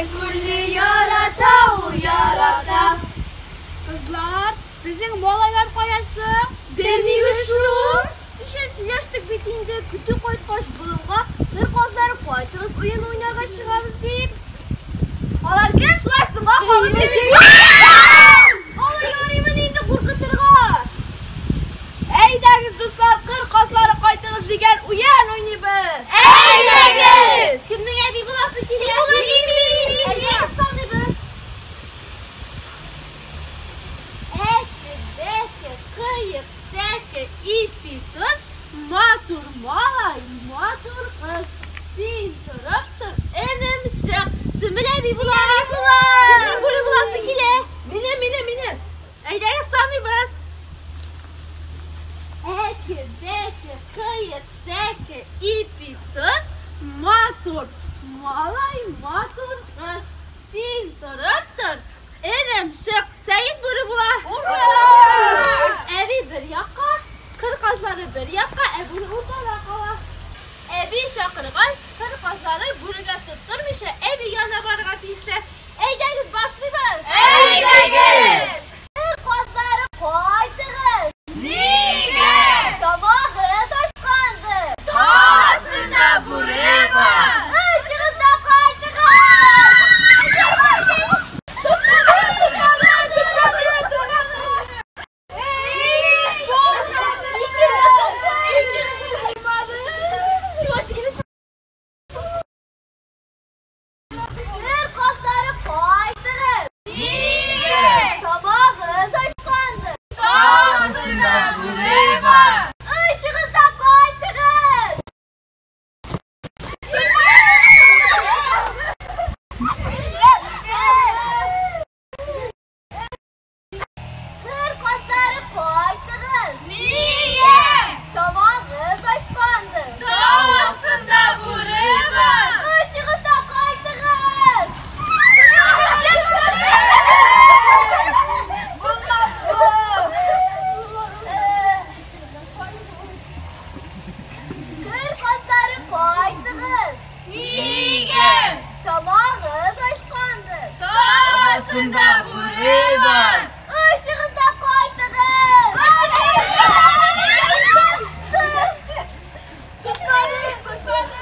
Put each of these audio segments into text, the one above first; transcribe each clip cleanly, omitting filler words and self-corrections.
Тирән күлне ярата ул, ярата. Кызлар, безнең малайлар кая соң? Белмибез шул. Кичә сөйләштек бит инде, көтү кайткач болынга кыр казлары кайтыгыз уен уйнарга чыгабыз дип. Алар гел шулай соңга калып йөри. Алай ярыймыни инде куркытырга? Әйдәгез, дуслар, кыр казлары кайтыгыз дигән уен уйныйбыз. Әйдәгез! Кемнең әби буласы килә? Әйдәгез саныйбыз. Әке, бәке, кыек, сәке, ипи, тоз, матур малай, матур кыз. Син торып тор, энем, чык. Сөмбел әби була. Кемнең бүре буласы килә? Минем, минем, минем. Әйдәгез саныйбыз. Әке, бәке, кыек, сәке, ипи, тоз, матур малай, матур кыз. Син торып тор, энем, чык. Сәет бүре була. Ура! Әби бер якка, кыр казлары бер якка, ә бүре уртада кала. Әби чакыргач, кыр казлары бүрегә тоттырмыйча әби янына барырга тиешләр. Әйдәгез, башлыйбыз. Әйдәгез! Кыр казлары кайтыгыз. Нигә? Тамагыз ачкандыр. Тау астында бүре бар. Очыгыз да кайтыгыз. Тотмады, тотмады, тотмады, тотмады. Кыр казлары кайтыгыз. Нигә? Тамагыз ачкандыр. Тау астында бүре бар. Очыгыз да кайтыгыз. Кыр казлары кайтыгыз. Нигә? Тамагыз ачкандыр. Тау астында бүре бар. Очыгыз да кайтыгыз. Кыр казлары кайтыгыз. Нигә? Тамагыз ачкандыр. Тау астында бүре бар. Очыгыз да кайтыгыз. Тотмады, тотмады.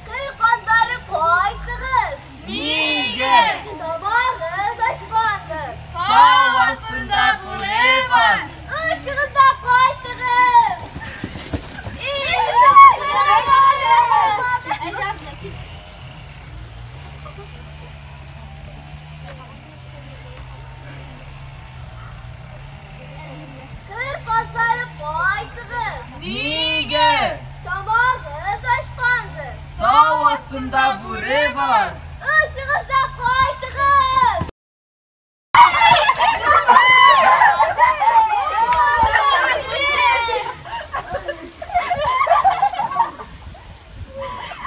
Кыр казлары кайтыгыз. Нигә? Тамагыз ачкандыр. Тау астында бүре бар. Очыгыз да кайтыгыз. Кыр казлары кайтыгыз. Нигә? Тамагыз ачкандыр. Тау астында бүре бар. Очыгыз да кайтыгыз.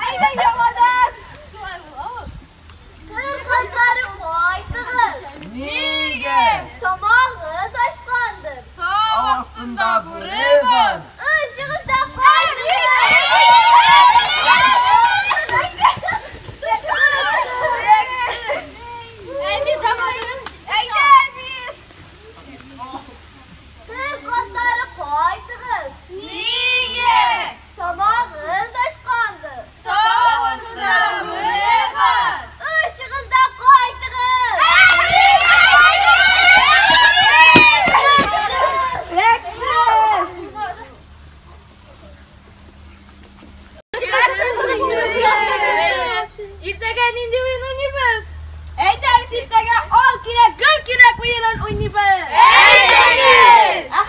Әйдә, яңадан. Кыр казлары кайтыгыз. Нигә? Тамагыз ачкандыр. Тау астында бүре бар. Очыгыз да кайтыгыз. Әби, давай. Әйдә, әби. Кыр казлары кайтыгыз. Нигә? Тамагыз ачкандыр. Тау астында бүре бар. Очыгыз да кайтыгыз. Иртәгә нинди уен уйныйбыз? Әйдәгез, иртәгә ал кирәк, гөл кирәк уенын уйныйбыз. Әйдәгез! Ә